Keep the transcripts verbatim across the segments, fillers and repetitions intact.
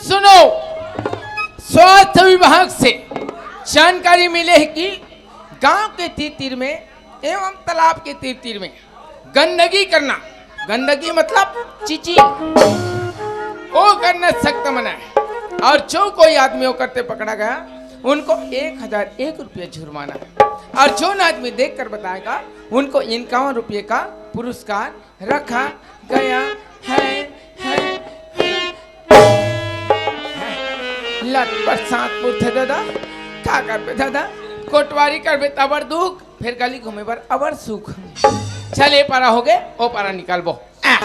सुनो, स्वास्थ्य विभाग से जानकारी मिले हे कि गांव के तीर तीर में एवं तालाब के तीर तीर में गंदगी करना, गंदगी मतलब चीची, वो करना सख्त मना है। और जो कोई आदमी वो करते पकड़ा गया, उनको एक हजार एक रुपये जुर्माना है। और जो आदमी देख कर बताएगा, उनको इक्यावन रुपये का पुरस्कार रखा गया है, है, है। लत बरसात पुरथे दादा, का करबे दादा, कोटवारी करबे तबर दुख, फेर गली घूमे बर अबर सुख। चल, ए पारा हो गे, ओ पारा निकालबो। आ।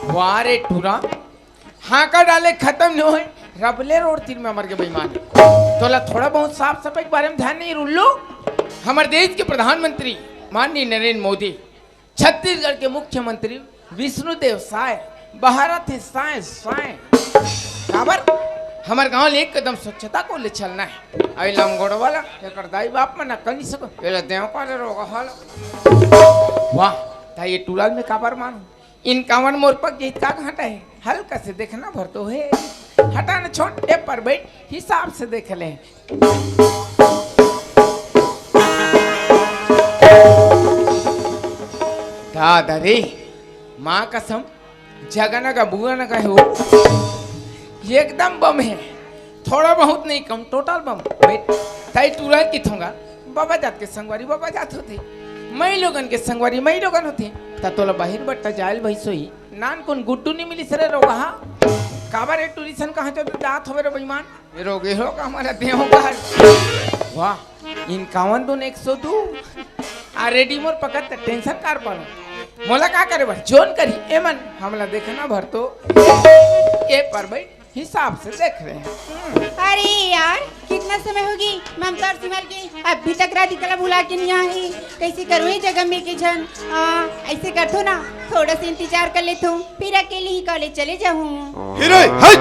वाह रे टूरा, हांका डाले खतम नइ होय, रबले रोड तीर में मर गे बेईमान। तोला थोड़ा बहुत साफ सफाई के बारे में ध्यान नहीं, उल्लू? हमर देश के प्रधानमंत्री माननीय नरेंद्र मोदी, छत्तीसगढ़ के मुख्यमंत्री विष्णुदेव साय, बहारत हे साय, साय। काबर? हमर गांव ले एक कदम स्वच्छता को ले चलना है। अई लंगोड़ वाला, एकर दाई बाप मन अकल नहीं सको, एला देव का ले रोग हल। वाह, त ये टूरा ल मैं काबर मानूं? इक्यावन मोर पग गीत का घाटा है, हल्का से देखना भर तो है। हटा न छोड़, ए पर बैठ, हिसाब से देख ले। दादा रे, माँ कसम, जगना का बुआ न कहे वो, एकदम बम है। थोड़ा बहुत नहीं कम, टोटल बम। बैठ, ताई टूरा किथोंगा, बाबा जात के संगवारी बाबा जात होथे, मई लोगन के संगवारी मई लोगन होथे। त तोला बाहिर बट्टा जायल भई सोही, नान कोन गुड्डू नहीं मिलिस रे रोगहा। काबर ए टूरी सन कहाँ चल जात होवे रे बेईमान? ये रोगे हो का हमारा देव का? वाह, इक्यावन दून एक सौ दू। आ रेडी मोर पकड़ त टेंशन कार पालो। मोला का करे बर? जोन करी, एमन हमला देखना भर तो। ए पर बैठ। हिसाब से देख रहे हैं। हम्म। अरे यार, कितना समय होगे ममता और सिमर के, अभी तक राधिका ला भुला के नहीं आए। कैसे करूँ ये जगह में के झन? आ, ऐसे करथो ना, थोड़ा सा इंतजार कर लेथो, फिर अकेले ही कॉलेज चले जाहूँ। हिरे, हट!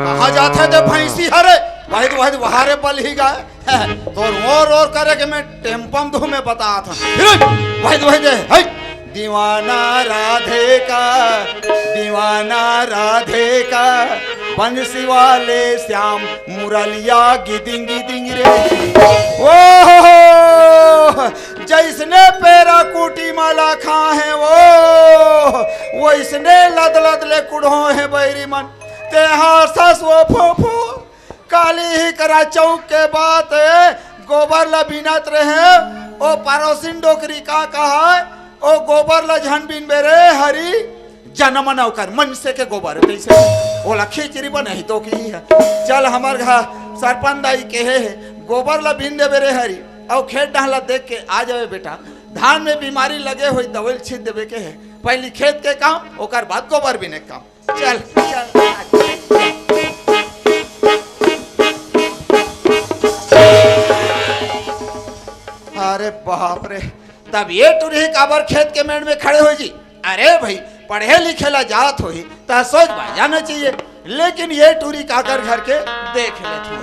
कहाँ जात हे ते भैंसी हरे? वही तो, वही तो, वहारे बल ही गाय। तोर ओर ओर करे के मैं टेम्पम धूमे बतात हूँ। हिरे, वही तो, वही दे, हट! दीवाना राधे का, दीवाना राधे का, बंसी वाले श्याम मुरलिया गिदिंग गिदिंग रे। ओहो, जैसने पेरा कुटी माला खा है वो, वैसने लद लद ले कुढ़ो है बैरी मन। तेहा सस वो फो फो। काली ही करा चौक के बात, गोबर ला बीनत रहे, ओ पड़ोसिन डोकरी का कहा, ओ गोबर ला झन बीनबे रे हरी, जनमन ओकर मनसे के गोबर तैसे, ओला खिचरी बनाही तो की है। चल हमर घर सरपंच दाई के हे, गोबर ला बीन देबे रे हरी, अउ खेत डहला देख के आ जावे बेटा, धान में बीमारी लगे होई दवाई छीट देबे के हे, पहली खेत के काम, ओकर बाद गोबर बीने के काम। चल, चल। अरे बाप रे, तब ये टुरी काबर खेत के मेड़ में खड़े हो जी? अरे भाई, पढ़े लिखे ला जात होही, त सोच बा जाना चाहिए, लेकिन ये टुरी काकर घर के देख लेथो।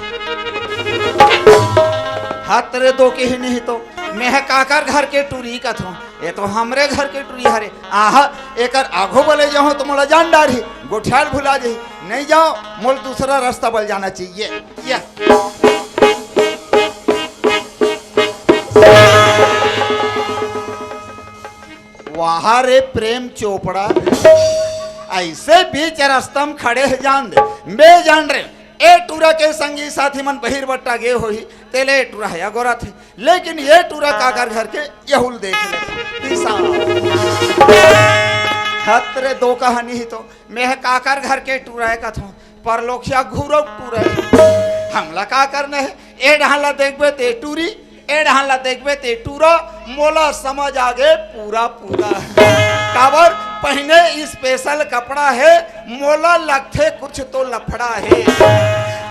हाथ रे दो के ही नहीं तो, मैं काकर घर के टुरी कथों। ये तो हमरे घर के टुरी हरे। आहा, एकर आघो बले जाहूं तो मोला जान डारही, गोठियाल भुला जाही। नहीं जाओ, मोल दूसरा रास्ता बल जाना चाहिए। या। वाह रे प्रेम चोपड़ा, ऐसे बीच रास्ता में खड़े है जान दे। मैं जान रे, ए टूरा के संगी साथी मन बहिर बट्टा गे होही, तेले ए टूरा है अगोरा थे। लेकिन ये टूरा काकर घर के यहुल देख ले। तीसा। हत रे दो कहानी ही तो, मैं काकर घर के टूरा है कथों, परलोखिया घूरो टूरा है। हमला का करना है? ए डहान ला देखबे ते टूरी, ए डहान ला देखबे ते टूरा, मोला समझ आगे पूरा पूरा। काबर पहिने special कपड़ा है, मोला लगथे कुछ तो लफड़ा है।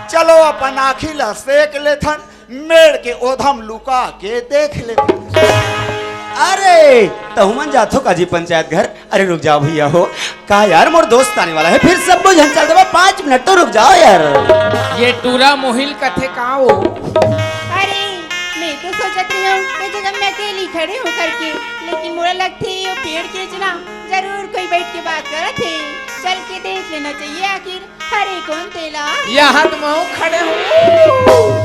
चलो अपन आँखी ला सेक लेथन, मेड़ के ओधम लुका के देख ले। अरे, तहु मन जाथो काजी पंचायत घर? अरे रुक जाओ भैया हो, का यार, मोर दोस्त आने वाला है, फिर सब झन चल देबो, पाँच मिनट तो रुक जाओ यार। ये टूरा मोहिल कथे का हो? अरे, मैं तो सोचत रही हूँ, ये जगह मैं अकेली खड़े हूँ करके, लेकिन मोला लगथे ये पेड़ के नीचे ना जरूर कोई बैठ के बात करत हे। चल के देख लेना चाहिए आखिर हरे कोन तेला। यहाँ तो मैं खड़े हूँ।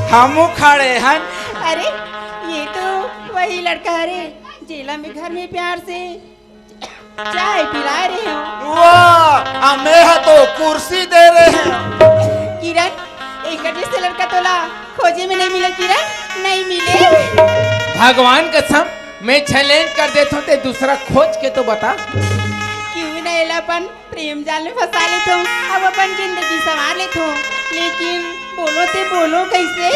हमू खड़े हन। अरे, ये तो वही लड़का हरे, जेला मैं घर में प्यार से चाय पिला रहे हो। वाह, अउ मैं ह तो कुर्सी दे रहे हंव। किरण, एकर जैसे लड़का तोला खोजे में नहीं मिले किरण, नहीं मिले। भगवान कसम, मैं challenge कर देथों, ते दूसरा खोज के तो बता। क्यों ना एला अपन प्रेम जाल में फंसा लेथों, अब अपन जिंदगी संवार लेथों, लेकिन बोलो ते बोलो कैसे?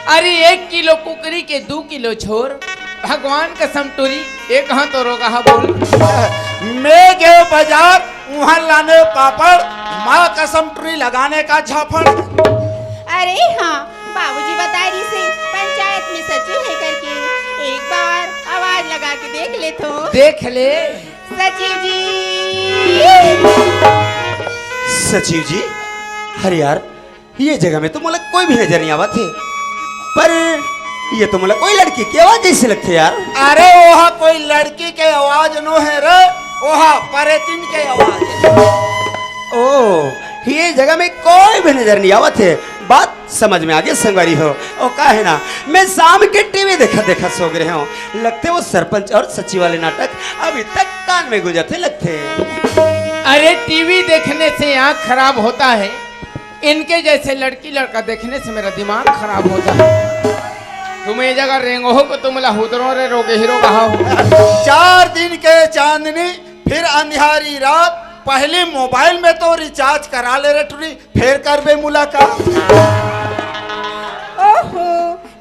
अरे, एक किलो कुकरी के दू किलो छोर, भगवान कसम टूरी, एक हाथ तो रोगा हा बोल। मैं गए बाजार, उहाँ लाने पापड़, माँ कसम टूरी लगाने का झापड़। अरे हाँ, बाबूजी बताए रहिसे पंचायत में सचिव हे करके, एक बार आवाज लगा के देख लेथों। देख ले। सचिव जी। सचिव जी, अरे यार, ये जगह में तो मोला कोई भी नजर नहीं आवत हे, पर ये तो मोला कोई लड़की के आवाज जैसे लगथे यार। अरे, ओहा कोई लड़की के आवाज नो हे रे, ओहा परेतिन के आवाज हे। ओ, ये जगह में कोई भी नजर नहीं आवत हे। बात समझ में आगे संगवारी हो। ओ, का हे ना, मैं शाम के टीवी देखत देखत सो गे रहेंव। लगथे वो सरपंच अउ सचिव वाले नाटक अभी तक कान में गूंजत हे लगथे। अरे, टीवी देखने से आँख खराब होता है, इनके जैसे लड़की लड़का देखने से मेरा दिमाग खराब हो जाता है। तुम ये जगह रेंगो हो कि तुम ला हुदरो रे रोगे ही रोगा हो। चार दिन के चांदनी, फिर अंधियारी रात, पहले मोबाइल में तो रिचार्ज करा ले रे टूरी, फेर करबे मुलाकात। ओहो,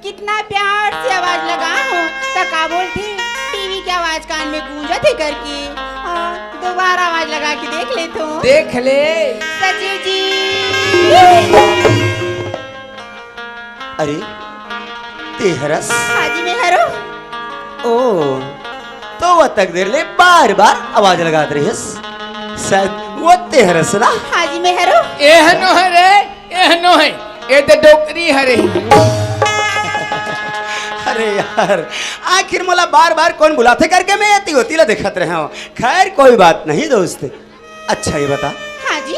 कितना प्यार से आवाज लगा हो, त का बोलथे, टीवी के आवाज कान में गूंजत हे करके। हाँ, दोबारा आवाज लगा के देख लेथों। देख ले। सचिव जी। अरे, ते हरस? हाँ जी, मैं हरों। ओ, तो वो तक देर ले बार-बार आवाज लगात रहिस। शायद वो ते हरस ना? हाँ जी, मैं हरों। एह नो हरे, एह नो हे, ए ते डोकरी हरे। अरे यार, आखिर मोला बार-बार कोन बुलाथे करके मैं एती ओती ला देखत रहेंव। खैर, कोई बात नहीं दोस्त। अच्छा, ये बता। हाँ जी।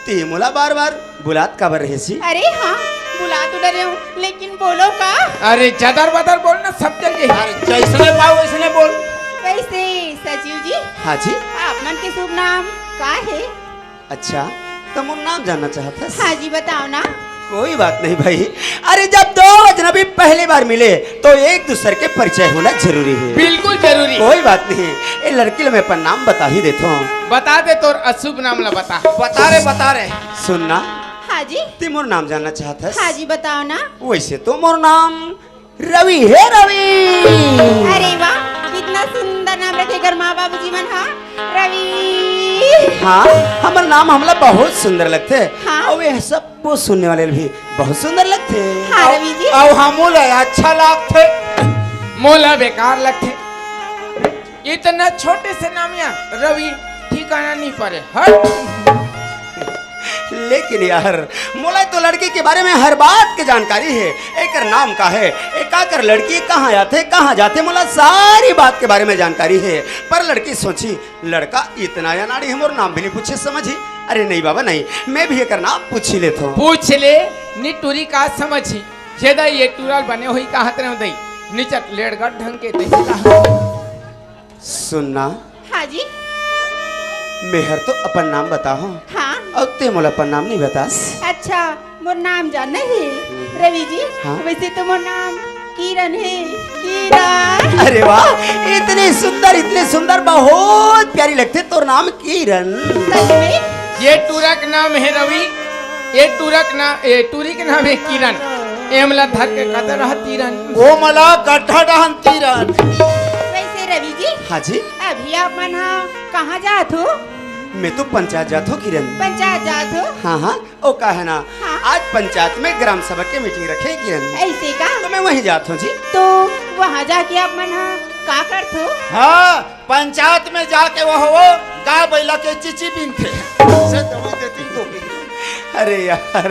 ते मोला बार-बार बुलात काबर रहेसी? अरे हाँ, बुला तो डरे हूँ, लेकिन बोलो का? अरे, जदर बदर बोल ना, सब चल जाही। अरे, जैसने पाओ वैसने बोल। वैसे सचिव जी, हाँ जी। आप मन के शुभ नाम का हे? अच्छा, त मोर नाम जानना चाहत हस? हाँ जी, बताओ ना। कोई बात नहीं भाई। अरे, जब दो अजनबी पहली बार मिले, तो एक दूसर के परिचय होना जरूरी हे। बिल्कुल जरूरी। कोई बात नहीं, ए लड़की ल मैं अपन नाम बता ही देथों। बता दे, तोर अशुभ नाम ला बता। बता रे, बता रे। सुन ना। हाँ जी। ते मोर नाम जानना चाहत हस? हाँ जी, बताओ ना। वैसे तो मोर नाम रवि हे, रवि। अरे वाह, कितना सुंदर नाम रखे कर माँ बाबूजी मन हा, रवि। हाँ, हमर नाम हमला बहुत सुंदर लगथे। हाँ। अउ ये सब वो सुनने वाले भी बहुत सुंदर लगथे। हाँ, अउ, रवि जी। अउ हमू ला अच्छा लगथे। मोला बेकार लगथे। इतना छोटे से नाम या रवि, ठिकाना नहीं परे। हट। लेकिन यार, मोला तो लड़की के बारे में हर बात के जानकारी हे। एकर नाम का हे, ए काकर लड़की, कहाँ आथे, कहाँ जाथे, मोला सारी बात के बारे में जानकारी हे। पर लड़की सोची, लड़का इतना अनाड़ी हे, मोर नाम भी नहीं पूछे समझी। अरे नहीं बाबा नहीं, मैं भी एकर नाम पूछ ही लेथों। पूछ ले, नी टूरी का समझी। जेदा ये टूरा ल बने होही कहत रहे दई, निचट लेड़गट ढंग के तैसे कहा। सुन ना। हाँ जी। मेहर तो अपन नाम बताहूँ। हाँ। अउ ते मोला अपन नाम नहीं बतास। अच्छा, मोर नाम जानना हे, रवि जी? हाँ। वैसे तो मोर नाम किरण हे, किरण। अरे वाह, इतनी सुंदर, इतनी सुंदर, बहुत प्यारी लगथे तोर नाम किरण। सच में? ये टूरा के नाम हे रवि, ये टूरा के ना-, ये टूरी के नाम हे किरण। ए हमला धर के कतर रह तीरन। ओ मला गड्ढा डहन तीरन। वैसे रवि जी, हाँ जी। अभी आप मन हा कहाँ जात हो? मैं तो पंचायत जात हों किरण। पंचायत जात हो? हाँ, हाँ। ओ का हे ना, हाँ। आज पंचायत में ग्राम सभा के मीटिंग रखे हे किरण। ऐसे का? तो मैं वहीं जात हों जी। तो वहाँ जाके आप मन हा का करत हो? हाँ, पंचायत में जाके वो, वो गाय बैला के चिची बीनथे। से दवाई देती तो। अरे यार,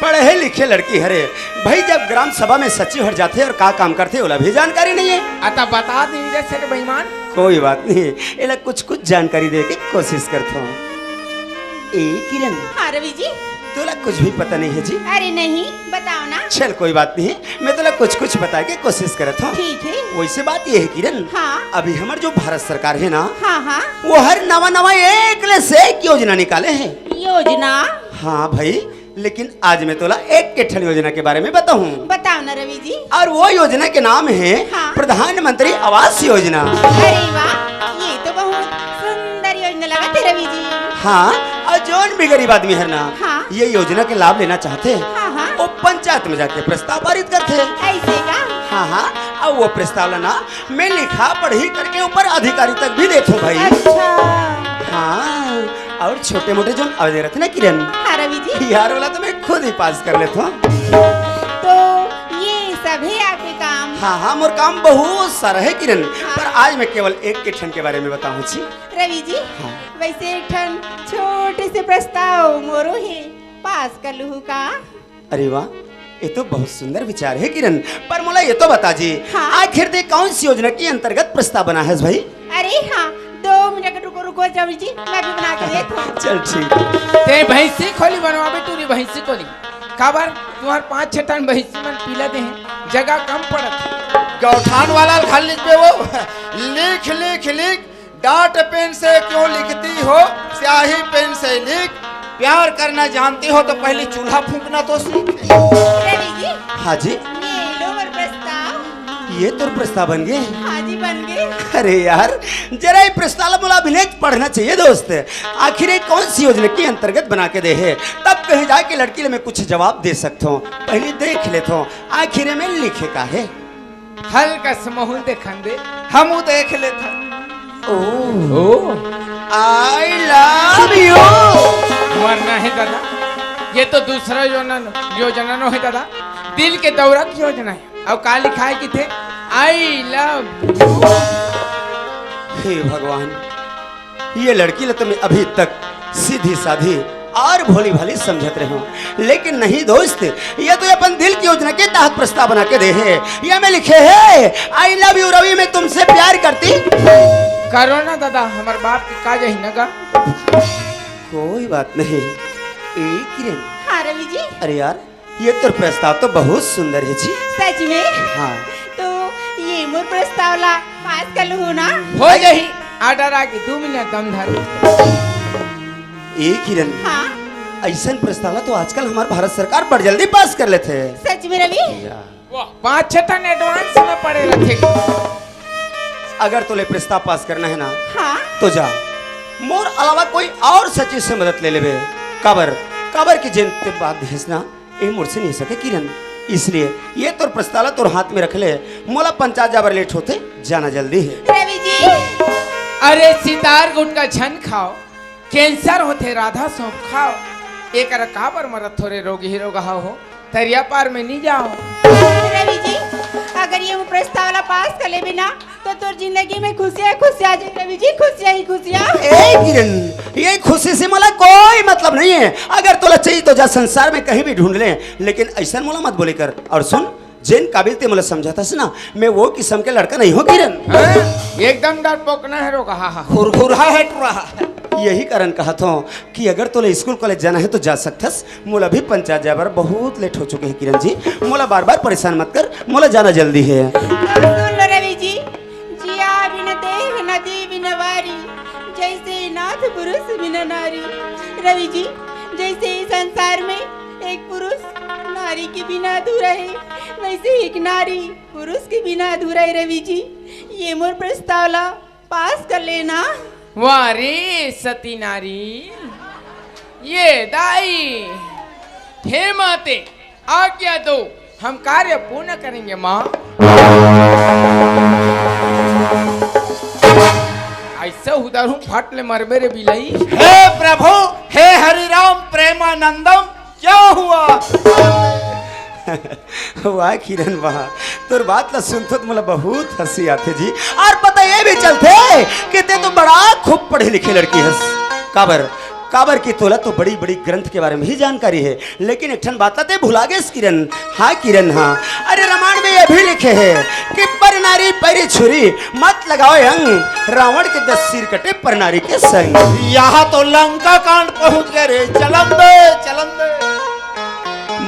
पढ़े लिखे लड़की हरे भाई, जब ग्राम सभा में सचिव हर जाथे अउ का काम करथे, ओला भी जानकारी नहीं हे। अता बता दे रे सेठ बेईमान। कोई बात नहीं, एला कुछ कुछ जानकारी दे के कोशिश करथों। ए किरण, हाँ रवि जी। तोला कुछ भी पता नहीं है जी? अरे नहीं, बताओ ना। चल कोई बात नहीं, मैं तोला कुछ कुछ बता के कोशिश करत हूँ। ठीक है। वैसे बात ये है किरण, हाँ। अभी हमर जो भारत सरकार है ना, हाँ हाँ। वो हर नवा नवा एक ले से एक योजना निकाले है। योजना? हाँ भाई, लेकिन आज मैं तोला एक के ठन योजना के बारे में बताऊं। बताओ ना रवि जी। और वो योजना के नाम है हाँ। प्रधानमंत्री आवास योजना। अरे वाह, ये तो बहुत सुंदर योजना लगा थे रवि जी। हाँ, और जौन भी गरीब आदमी है ना, हाँ। ये योजना के लाभ लेना चाहते हैं, हाँ, हाँ। वो पंचायत में जाके प्रस्ताव पारित करते हैं। ऐसे का? हाँ हाँ, और वो प्रस्ताव ला ना मैं लिखा पढ़ी करके ऊपर अधिकारी तक भी देथों भाई। अच्छा। हाँ, और छोटे मोटे जौन आवेदन रथे ना किरण, हाँ रवि जी। यार वाला तो मैं खुद ही पास कर लेथों। तो ये सब है आपके काम? हाँ हाँ, मोर काम बहुत सारा है किरण, हाँ। पर आज मैं केवल एक के ठन के बारे में बताऊँ छी। रवि जी, हाँ। वैसे एक ठन छोटे से प्रस्ताव मोरो है, पास कर लूँ का? अरे वाह, ये तो बहुत सुंदर विचार है किरण, पर मोला ये तो बता जी, हाँ। आखिर ते कौन सी योजना के अंतर्गत प्रस्ताव बना है भाई? अरे हाँ, दो मिनट रुको, रुको जमी जी, मैं भी बना के देती हूँ। चल ठीक। ते भैंसी खोली बनवाबे टूरी, भैंसी खोली। काबर तुम्हार पाँच छह टन भैंसी मन पीला दे हैं, जगह कम पड़त। गौठान वाला घर लिखबे वो, लिख लिख लिख, डार्ट पेन से क्यों लिखती हो, स्याही पेन से लिख। प्यार करना जानती हो तो पहले चूल्हा फूंकना तो सीख। रवि जी, हाँ जी। ये लो मोर प्रस्ताव। ये तोर प्रस्ताव बन गए? हाँ जी, बन गए। अरे यार, जरा ये प्रस्ताव ला मोला अभिलेख पढ़ना चाहिए दोस्त। आखिर ये कौन सी योजना के अंतर्गत बना के दे है, तब कहीं जाके लड़की ले मैं कुछ जवाब दे सकता हूँ। पहले देख लेता हूँ आखिर में लिखे का है। हल्का से महूँ देखन दे, हमू देख लेथन। ओ। ओ। I love you। मरना है दादा, ये तो दूसरा योजना, योजना नो है दादा, दिल के दौरा की योजना है। अब का लिखा है किथे? I love you। हे भगवान, ये लड़की ला तो मैं अभी तक सीधी साधी और भोली भाली समझत रहे हूँ, लेकिन नहीं दोस्त, ये तो अपन दिल की योजना के तहत प्रस्ताव बना के दे है। ये में लिखे है, "I love you रवि, मैं तुमसे प्यार करती।" करो ना दादा, हमार बाप के का जही ना गा। कोई बात नहीं। ए किरण। हाँ रवि जी। अरे यार, ये तोर प्रस्ताव तो बहुत सुंदर है जी। सच में? हाँ। तो ये मोर प्रस्ताव ला पास कर लूँ ना? हो जाही, ऑर्डर आगे, दो मिनट दम धर। ए किरण, हाँ। ऐसन प्रस्ताव ला तो आजकल हमार भारत सरकार बड़ जल्दी पास कर लेथे। सच में रवि? या। वाह, पाँच छह टन एडवांस में पड़े रथे। अगर तोले प्रस्ताव पास करना है ना, हाँ। तो जा, मोर अलावा कोई और सचिव से मदद ले लेबे। काबर, काबर की जेन ते बात देस ना, ए मोर से नहीं सके किरण। इसलिए ये तोर प्रस्ताव ला तोर हाथ में रख ले, मोला पंचायत जाबर लेट होथे, जाना जल्दी है। रवि जी। अरे सितार गुटका झन खाओ, कैंसर होथे राधा सौंफ खाओ। एकर काबर मरत हो रे रोगही रोगहा हो, तरिया पार में नहीं जाओ। रवि जी, अगर ये प्रस्ताव ला पास कर लेबे ना, तो तोर जिंदगी में खुशियाँ, खुशियाँ आ जाए रवि जी, खुशियाँ ही खुशियाँ। ए किरण, ये खुशी से मोला कोई मतलब नहीं है। अगर तोला चाहिए तो जा संसार में कहीं भी ढूंढ ले, लेकिन ऐसा मोला मत बोले कर। और सुन, जेन काबिल ते मोला समझत हस ना, मैं वो किस्म के लड़का नहीं हूँ किरण। हाँ? एकदम डरपोकना है रोगहा। खुरखुरा है टुरा। यही कारण कहत हूँ कि अगर तोला स्कूल कॉलेज जाना है तो जा सकथस, मोला भी पंचायत जाए बर बहुत लेट हो चुके हैं किरण जी, मोला बार बार परेशान मत कर, मोला जाना जल्दी है। अब सुन लो रवि जी, जिया बिन देह नदी बिन वारी, जैसे नाथ पुरुष बिन नारी। रवि जी, जैसे इस संसार में एक पुरुष नारी के बिना अधूरा है, वैसे एक नारी पुरुष के बिना अधूरा है। रवि जी, ये मोर प्रस्ताव ला पास कर लेना। वाह रे सती नारी, ये दाई, हे माते, आज्ञा दो, हम कार्य पूर्ण करेंगे माँ। ऐसा उधर हूँ, फट ले मरबे रे बिलई। हे प्रभु, हे हरिराम प्रेमानंदम, क्या हुआ? वाह किरण वाह, तोर बात ला सुनथों तो मोला बहुत हंसी आथे जी। और पता ये भी चलथे कि ते तो बड़ा खूब पढ़े लिखे लड़की हस। काबर, काबर कि तोला तो बड़ी बड़ी ग्रंथ के बारे में ही जानकारी है, लेकिन एक ठन बात ला ते भुला गेस किरण। हाँ किरण हाँ, अरे रामायण में ये भी लिखे है कि पर नारी पैरी छुरी, मत लगाओ अंग, रावण के दस सिर कटे पर नारी के संग। यहाँ तो लंका कांड पहुंच गए रे, चलन दे, चलन दे।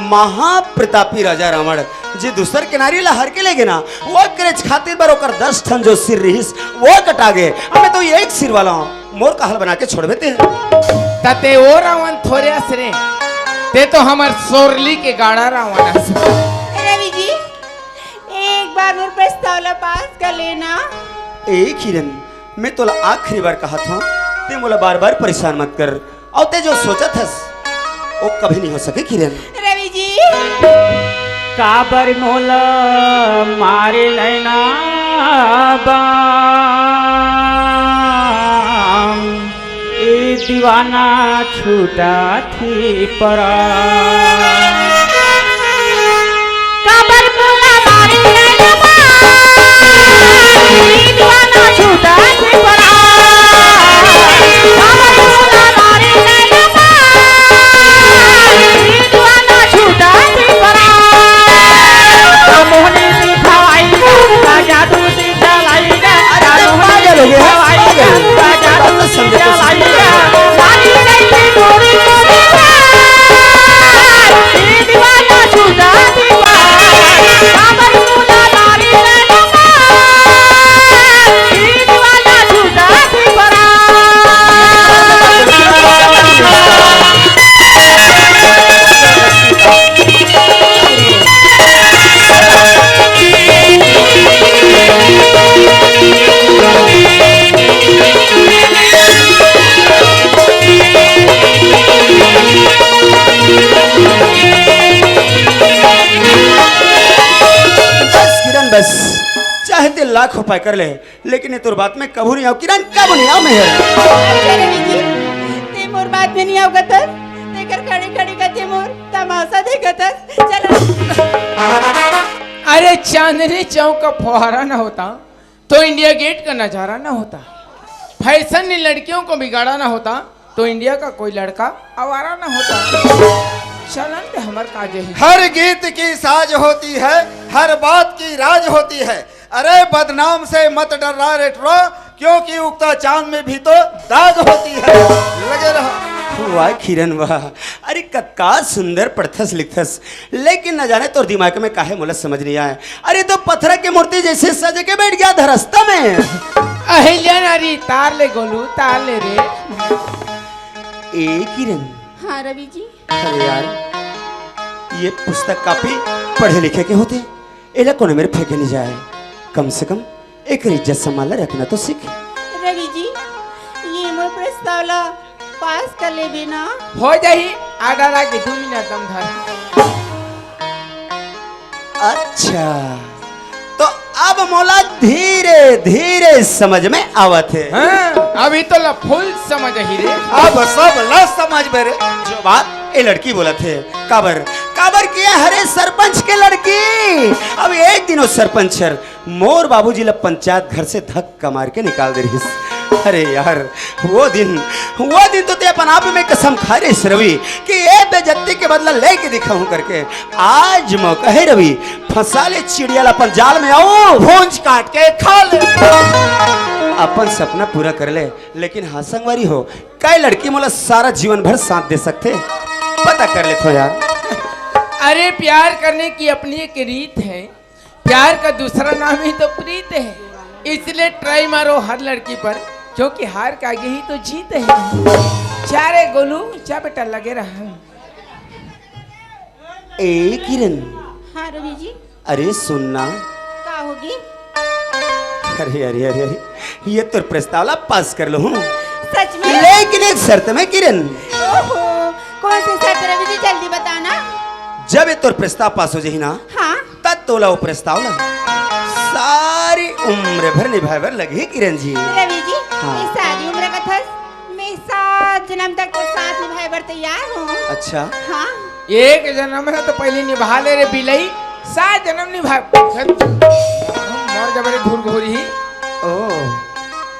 महाप्रतापी राजा रावण जे दूसर के नारी ला हर के ले गे ना, वो करे खातिर बर ओकर दस ठन जो सिर रिहिस, वो कटा गे। अब मैं तो एक सिर वाला हूँ, मोर का हाल बना के छोड़बे ते। तते ओ रावण थोरे अस रे, ते तो हमर सोरली के गाड़ा रावण अस। रवि जी, एक बार मोर प्रस्ताव ला पास कर लेना। ए किरण, मैं तोला आखिरी बार कहत हूँ, ते मोला बार-बार परेशान मत कर। अउ ते जो सोचत हस, वो कभी नहीं हो सके किरण। रवि जी। काबर मोला मारे नैना बाम, ए दीवाना छूटा थी परा। काबर मोला मारे नैना बाम, ए दीवाना छूटा थी परा। काबर मोला मारे नैना बाम, ए दीवाना छूटा थी परा। मोहनी दिखावाई, जादू अरे, पागल हो गया, पागल। बस किरण, बस, चाहे ते लाख उपाय कर ले, लेकिन ये तोर बात में कभू नहीं आओ किरण, कभू नहीं आओ मैं। अच्छा रवि जी, ते मोर बात में नहीं आओ कथस, तेकर खड़े खड़े कथे मोर तमाशा देखथस। चलो। अरे, चांदनी चौक का फुहारा ना होता तो इंडिया गेट का नजारा ना होता, फैशन ने लड़कियों को बिगाड़ा ना होता तो इंडिया का कोई लड़का आवारा ना होता। चलन ते हमर का जही। हर गीत की साज होती है, हर बात की राज होती है। अरे बदनाम से मत डर्रा रे टुरा, क्योंकि उगता चांद में भी तो दाग होती है। लगे रहो। वाह किरण वाह, अरे कतका सुंदर पढ़थस लिखथस, लेकिन न जाने तोर दिमाग में काहे मोला समझ नहीं आए। अरे तो पत्थर के मूर्ति जैसे सज के बैठ गया धरस्ता में। अहिल्या नारी तार ले गोलू, तार ले रे। ए किरण। हाँ रवि जी। अरे यार, ये पुस्तक कॉपी पढ़े लिखे के होते, एला कोनो मेर फेंके नहीं जाए। कम से कम एकर इज्जत सम्मान ला रखना तो सीख। रवि जी, ये मोर प्रस्ताव ला पास कर लेबे ना? हो जाही, आर्डर आगे दू मिनट दम धर। अच्छा, तो अब मोला धीरे धीरे समझ में आवत हे। हाँ, अभी तो ला फुल समझ ही रे। अब सब ला समझ में रे। जो बात ए लड़की बोलत हे, काबर, काबर किया हरे सरपंच के लड़की। अब एक दिन वो सरपंच हर मोर बाबूजी ला पंचायत घर से धक्का मार के निकाल दे रहिस। अरे यार, वो दिन, वो दिन तो ते अपन आप में कसम खा रहिस रवि कि ए बेइज्जती के बदला लेके दिखाहूं करके। आज मौका हे रवि, फंसा ले चिड़िया ला अपन जाल में, आओ भूंज काट के खा ले। अपन सपना पूरा कर ले, लेकिन हाँ संगवारी हो, काय लड़की मोला सारा जीवन भर साथ दे सकथे? पता कर लेथो यार। अरे प्यार करने की अपनी एक रीत है, प्यार का दूसरा नाम ही तो प्रीत है, इसलिए ट्राई मारो हर लड़की पर, क्योंकि हार के आगे ही तो जीत है। जा रे गोलू, जा बेटा, लगे रहा। ए किरण। हाँ रवि जी। अरे सुनना। का होगी? अरे अरे अरे अरे, ये तोर प्रस्ताव ला पास कर लूं। सच में? लेकिन एक शर्त में किरण। ओहो, कौन सी शर्त रवि जी, जल्दी बताना। जब ये तोर प्रस्ताव पास हो जाही ना, हाँ। तब तोला वो प्रस्ताव ला सारी उम्र भर निभाए बर लगही किरण जी। रवि जी, हाँ। ये सारी उम्र कथस, मैं सात जन्म तक तो साथ निभाए बर तैयार हूँ। अच्छा। हाँ। एक जन्म है तो पहले निभा ले रे बिलई, सात जन्म निभा। मर जबरे घुरघुरी। ओ,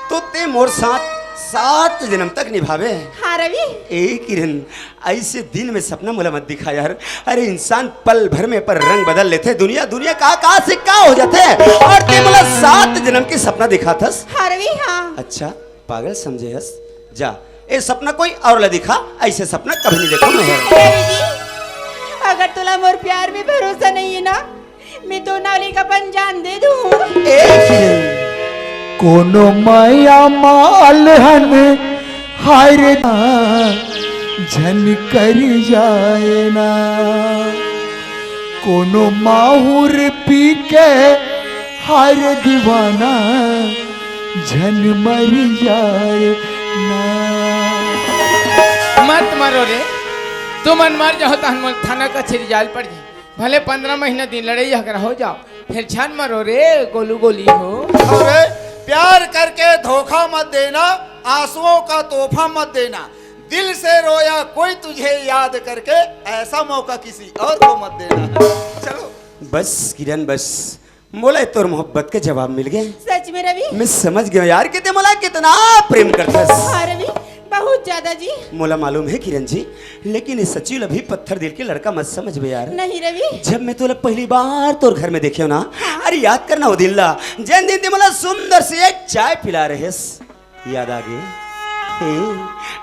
तो ते मोर साथ सात जन्म तक निभावे। हाँ रवि। ए किरण, ऐसे दिन में सपना मोला मत दिखा यार। अरे इंसान पल भर में अपन रंग बदल लेथे। दुनिया, दुनिया का, का से का हो जाथे। और ते मोला सात जन्म के सपना दिखाथस। हाँ रवि, हाँ। अच्छा, पागल समझे हस। जा, ए सपना कोई और ला दिखा, ऐसे सपना कभी नहीं देखो मैं। रवि जी, अगर तोला मोर प्यार में भरोसा नहीं है ना, मैं तो नाली का अपन जान दे दूँ। ए किरण, कोनो मया माल हन, हाय रे, झन कर जाए ना। कोनो माहुर पी के, हाय रे दीवाना, झन मर जाए ना। मत मरो रे, तुमन मर जाओ तहन मोला थाना कचहरी जाए ल पड़ जाए। भले पंद्रह महीना दिन लड़ाई झगड़ा हो जाओ, फिर झन मरो रे गोलू गोली हो। अरे, प्यार करके धोखा मत देना, आंसुओं का तोहफा मत देना। दिल से रोया कोई तुझे याद करके, ऐसा मौका किसी और को मत देना। चलो। बस किरण, बस, मोला तोर मोहब्बत के जवाब मिल गए। सच में रवि? मैं समझ गया यार कि ते मोला कितना प्रेम करथस। हाँ रवि, बहुत ज्यादा जी। मोला मालूम है किरण जी, लेकिन इस सच्ची अभी पत्थर दिल के लड़का मत समझबे यार। नहीं रवि। जब मैं तोला पहली बार तोर घर में देखे ना, हाँ। अरे याद करना वो दिन ला, जन दिन ते मोला सुंदर से एक चाय पिला रहेस। याद आ गए? हे,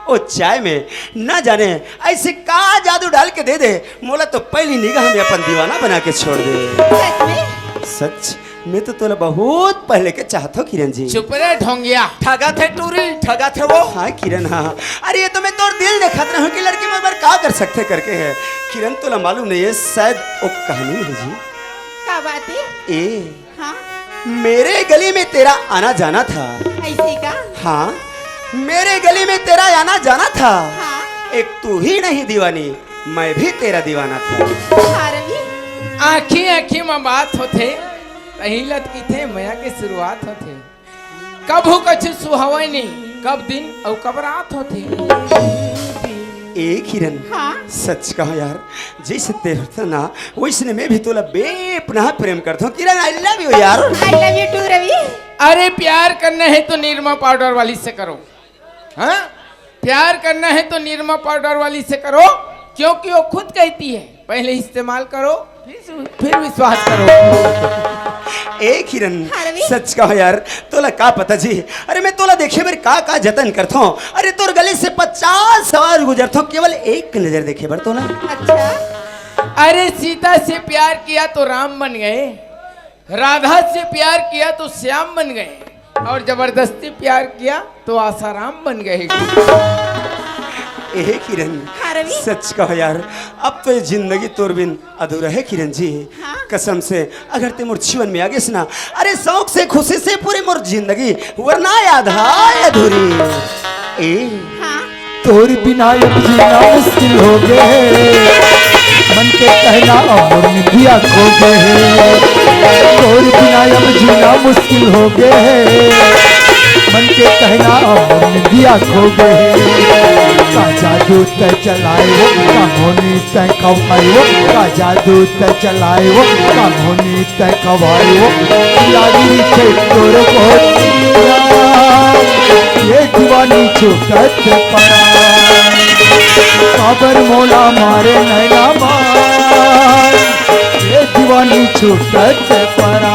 ओ चाय में ना जाने ऐसे का जादू डाल के दे दे, मोला तो पहली निगाह में अपन दीवाना बना के छोड़ दे। सच में? सच, मैं तो तोला बहुत पहले के चाहत हो किरण जी। चुप रे ढोंगिया। ठगा थे टूरी, ठगा थे वो। हाँ किरण, हाँ। अरे ये तो मैं तोर दिल देखत रहूं कि लड़की में बर का कर सकथे करके है। किरण, तोला मालूम नहीं है, शायद वो कहानी है जी। का बात है? ए, हाँ? मेरे गली में तेरा आना जाना था। ऐसे का? हाँ, मेरे गली में तेरा आना जाना था। हाँ? एक तू ही नहीं दीवानी, मैं भी तेरा दीवाना था। हाँ रवि। आँखी आँखी में बात होथे, तही लतकीथे मया के शुरुआत होथे। कभू कछु सुहावय नहीं, कब दिन अउ कब रात होथे। ए किरण, हाँ? सच कहा यार, जैसे ते हरत ना, वैसने मैं भी तोला बेपनाह प्रेम करत हूँ। किरण, I love you यार। I love you too रवि। अरे प्यार करना है तो निरमा पाउडर वाली से करो। हाँ, प्यार करना है तो निरमा पाउडर वाली से करो, क्योंकि वो खुद कहती है पहले इस्तेमाल करो, फिर सु-, फिर विश्वास करो। ए किरण, हाँ रवि। सच कहा यार, तोला का पता जी, अरे मैं तोला देखे बर का का जतन करथों। अरे तोर गली से पचास सवार गुजरथों, केवल एक नजर देखे बर तोला। अच्छा। अरे सीता से प्यार किया तो राम बन गए, राधा से प्यार किया तो श्याम बन गए, और जबरदस्ती प्यार किया तो आसाराम बन गए। ए किरण, हाँ रवि। सच कहा यार, अब तो ये जिंदगी तोर बिन अधूरा है किरण जी। हाँ। कसम से, अगर ते मोर जीवन में आ गेस ना, अरे शौक से, खुशी से पूरी मोर जिंदगी, वरना आधा अधूरी। ए, हाँ। तोर बिना अब जीना मुश्किल हो गए, मन के कहना अब मोर निंदिया खो गए। तोर बिना अब जीना मुश्किल हो गए, मन के कहना अब मोर निंदिया खो गए। का जादू तैं चलाए वो, का मोहनी तैं खवाए वो, का जादू तैं चलाए वो, का मोहनी तैं खवाए वो। लागी रे तोर मोतिया, ये दीवानी छूटत परा। काबर मोला मारे नैना मार, ये दीवानी छूटत परा।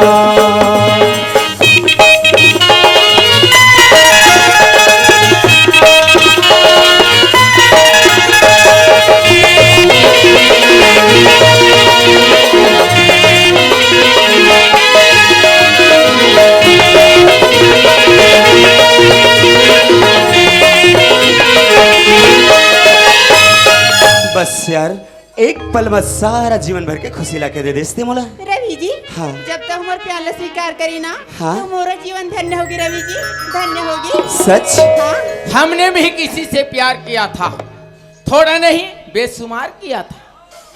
बस यार, एक पल में सारा जीवन भर के खुशी लाके दे देस ते मोला। रवि जी, हाँ। जब तक हमर प्यार ला स्वीकार करी ना, हाँ। तो मोरो जीवन धन्य होगी रवि जी, धन्य होगी। सच? हाँ। हमने भी किसी से प्यार किया था, थोड़ा नहीं, बेशुमार किया था।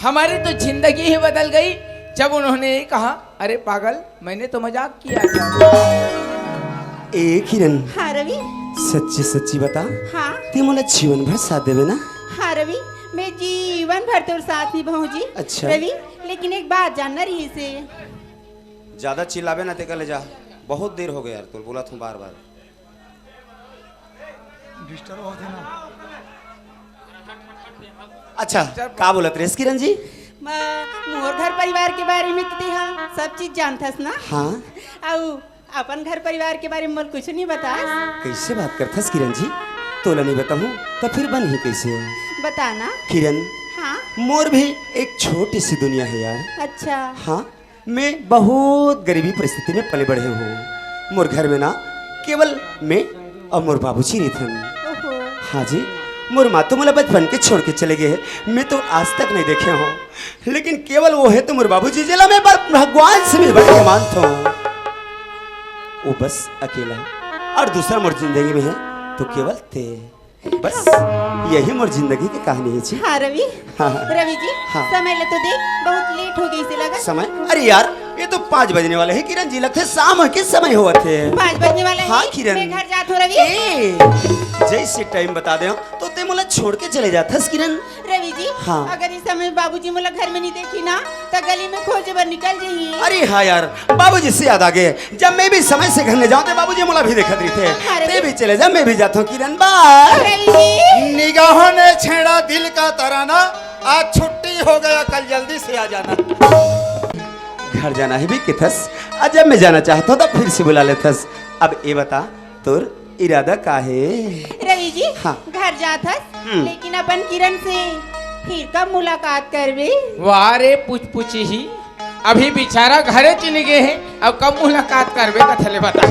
हमारी तो जिंदगी ही बदल गई जब उन्होंने ये कहा, अरे पागल, मैंने तो मजाक किया था। ए किरण, हाँ रवि। सच्ची सच्ची बता, हाँ। ते मोला जीवन भर साथ देबे ना? हाँ रवि, मैं जीवन भर तोर साथ निभाऊँ जी। अच्छा। रवि, लेकिन एक बात जानना रहिसे। ज्यादा चिल्लाबे ना ते कर ले जा, बहुत देर हो गया यार, तोर बोलत हूँ बार बार। अच्छा, का बोलत रेहेस किरण जी? म-, मोर घर परिवार के बारे में तो तेहा सब चीज जानथस ना? हाँ। अउ अपन घर परिवार के बारे में मोला कुछ नहीं बतास? कइसे बात करथस किरण जी? तोला नहीं बताहूँ त फिर बनही कइसे? बता ना। किरण, हाँ? मोर भी एक छोटी सी दुनिया है यार। अच्छा। हाँ, मैं बहुत गरीबी परिस्थिति में पले बढ़े हूँ। मोर घर में ना केवल मैं अउ मोर बाबूजी रहिथन। ओहो। हाँ जी, मोर माँ तो मोला बचपन के छोड़ के चले गे हे। मैं तो आज तक नहीं देखे हूँ, लेकिन केवल वो हे तो मोर बाबूजी, जेला मैं ब-, भगवान से भी बढ़ के मानत हूँ। वो बस अकेला, अउ दूसरा मोर जिंदगी में हे तो केवल ते। बस यही मोर जिंदगी के कहानी हे जी। हाँ रवि। हाँ, हाँ। रवि जी, हाँ। समय ल तो देख, बहुत लेट हो गइसे लगत। समय? अरे यार, ये तो पाँच बजने वाला हे किरण जी, लगथे शाम के समय होवत हे। पाँच बजने वाला हे? हाँ किरण। मैं घर जात हूँ रवि। ए, जइसे टाइम बता दे तो ते मोला छोड़ के चले जाथस किरण। रवि जी, हाँ। अगर इस समय बाबूजी मोला घर में नहीं देखी ना, त गली में खोजे बर निकल जही। अरे हाँ यार, बाबूजी से याद आ गे, जब मैं भी समय से घर नहीं जाऊँ तो बाबूजी मोला भी देखत रहिथे। अरे ते भी चले जा, मैं भी जाता हूँ किरण, बाय। रवि जी। निगाहों ने छेड़ा दिल का तराना, आज छुट्टी हो गया, कल जल्दी से आ जाना। घर जाना हे भी किथस, अउ जब मैं जाना चाहता हूँ तो फिर से बुला लेथस। अब ये बता, तोर इरादा का हे? रवि जी, हाँ। घर जाथस, हम्म। लेकिन अपन किरण से फिर कब मुलाकात करबे? वाह रे पुचपुची ही, अभी बेचारा घरे चली गे हे, अब कब मुलाकात करबे कथे ले बता।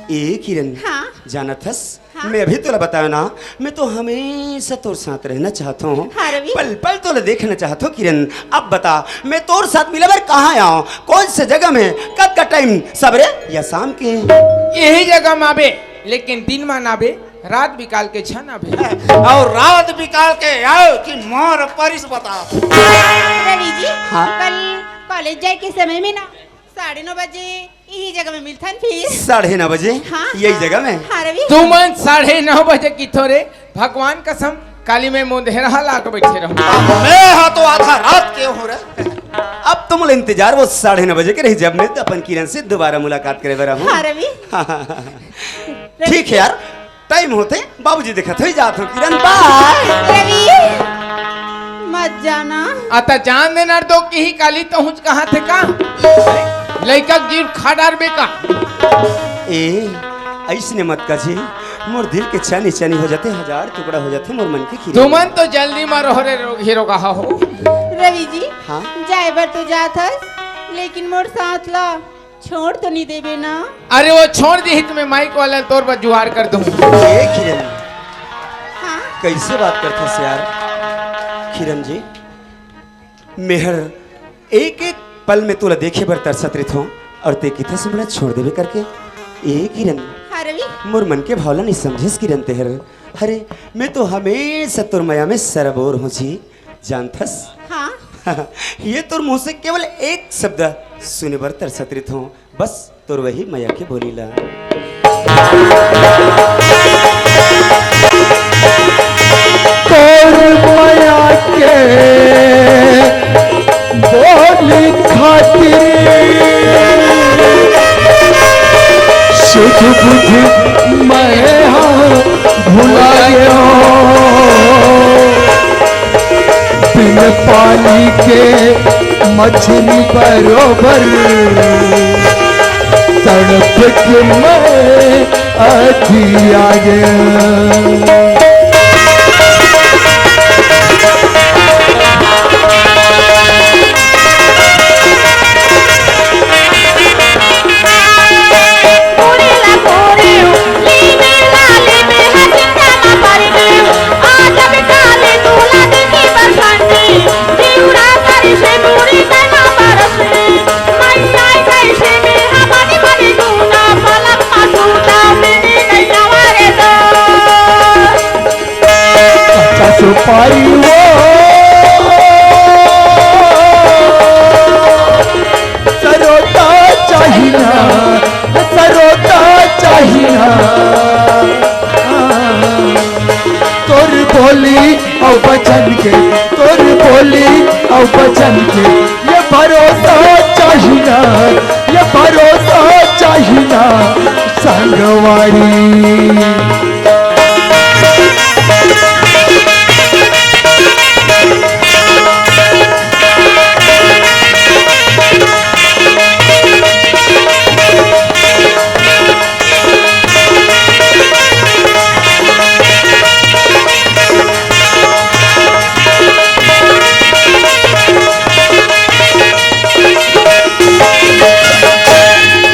ए किरण, हाँ। जानत हस, हाँ। मैं अभी तोला बतायो ना, मैं तो हमेशा तोर साथ रहना चाहत हूँ। हाँ, रवि। पल पल तोला देखना चाहत हूँ किरण। अब बता, मैं तोर साथ मिले बर कहाँ आऊँ, कौन से जगह में, कब का टाइम, सबरे या शाम के? यही जगह में आबे, लेकिन दिन में ना आबे, रात बिकाल के झन आबे। अउ रात बिकाल के आयो कि मोर परिस बता। रवि जी, हाँ। कल कॉलेज जाए के समय में ना साढ़े नौ बजे यही जगह में मिलथन फिर। साढ़े नौ बजे? हाँ। यही जगह में? हाँ, रवि। तुमन साढ़े नौ बजे किथो रे? भगवान कसम, काली मैं मोंधेरहा लाके बैठे रहूं। मैं हा तो आधा रात के हूं रे। अब तुम इंतजार वो साढ़े नौ बजे के रही, जब मैं अपन किरण से दोबारा मुलाकात करे बर हूं। हाँ, रवि। हाँ, हाँ, हाँ। ठीक है यार, टाइम होते बाबूजी देखत होई जात हो किरण, बाय। रवि, मत जाना। अता जान दे नर दो कि ही काली तो हुच कहा थे का? लइका जीव खा डारबे का? ए, ऐसने मत कजी, मोर दिल के चनी चनी हो जाते, हजार टुकड़ा हो जाते मोर मन के किरण। तुमन तो जल्दी मरो रे रो-, हीरो कहा हो। रवि जी, हाँ? जाए बर तो जात हस, लेकिन मोर साथ ला छोड़ तो नहीं देबे ना? अरे वो छोड़ दी ही तुम्हें माइक वाला तोर पर जुआर कर दूं। ए किरण, हाँ? कैसे बात करथस यार? किरण जी, मेहर एक एक पल में तोला देखे बर तरसत रहिथों और ते किथस मोला छोड़ देबे करके। ए किरण, हाँ रवि। मोर मन के भावला नहीं समझेस किरण तेहर। अरे मैं तो हमेशा तोर मया में सराबोर हूँ जी। जानथस? हाँ। ये तोर मुंह से केवल एक शब्द सुने बर तरसत रहिथों, बस तोर वही मया के बोली ला। तोर मया के बोली खातिर सुध बुध मैं हा भुला गयो। बिन पानी के मछली बरोबर तड़प के मैं अधिया गया। सुपारी वो सरोता चाहिना, सरोता चाहिना। तोर बोली अउ बचन के, तोर बोली अउ बचन के, ये भरोसा चाहिना, ये भरोसा चाहिना संगवारी।